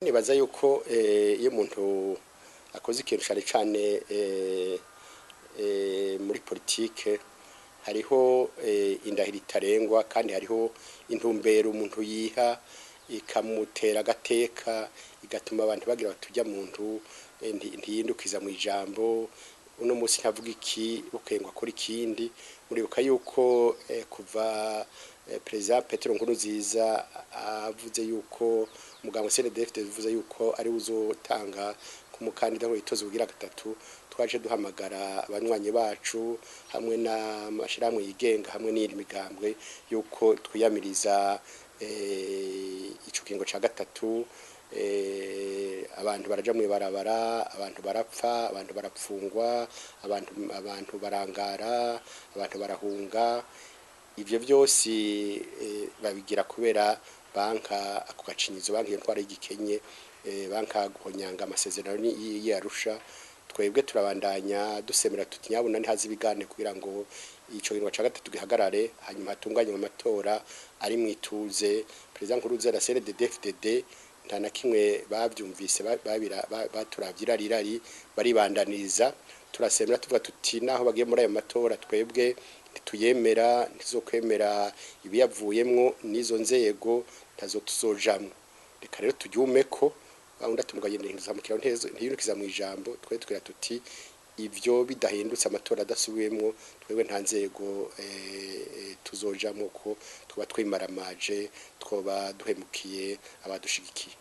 Nibaza yuko iyo umuntu akoze ikintu cane cane muri politike hariho indahiro itarengwa kandi hariho intumbero umuntu yiha ikamutera agateka, igatuma abantu bagira bati urya muntu ntiyindukiza mw'ijambo, uno musi ntavuga iki bukeye ngo akore ikindi. Muribuka yuko kuva Perezida Petero Nkurunziza avuze yuko umugambwe CNDD-FDD uvuze yuko ari uzotanga ku mukandida witoza ubugira gatatu, twaje duhamagara abanywanyi bacu hamwe n'amashirahamwe yigenga hamwe n'iyindi migambwe yuko twiyamiriza ico kingo ca gatatu. Abantu baraja mw'ibarabara, abantu barapfa, abantu barapfungwa, abantu barangara, abantu barahunga. Ivyo vyose babigira kubera banka ako gacinyizo, banka iyo ntwaro y'igikenye, banka guhonyanga amasezerano y'Arusha. Twebwe turabandanya dusemera tuti nyabuna ntihaze ibiganiro kugira ngo ico kiringo ca gatatu gihagarare, hanyuma hatunganywe amatora ari mw'ituze. Perezida Nkurunziza na CNDD-FDD nta na kimwe bavyumvise, baturavye irarirari baribandaniriza. Turasemera tuvuga tuti naho bagiye muri ayo matora twebwe ntituyemera, ntizokwemera ibiyavuyemwo, n'izo nzego ntazo tuzojamwo. Reka rero turyumeko undi atumuganye ntiyindukiza mw'ijambo. Twe tugira tuti ivyo bidahindutse, amatora adasubiwemwo, twebwe nta nzego tuzojamwo, ko tuba twimaramaje, twoba duhemukiye abadushigikiye.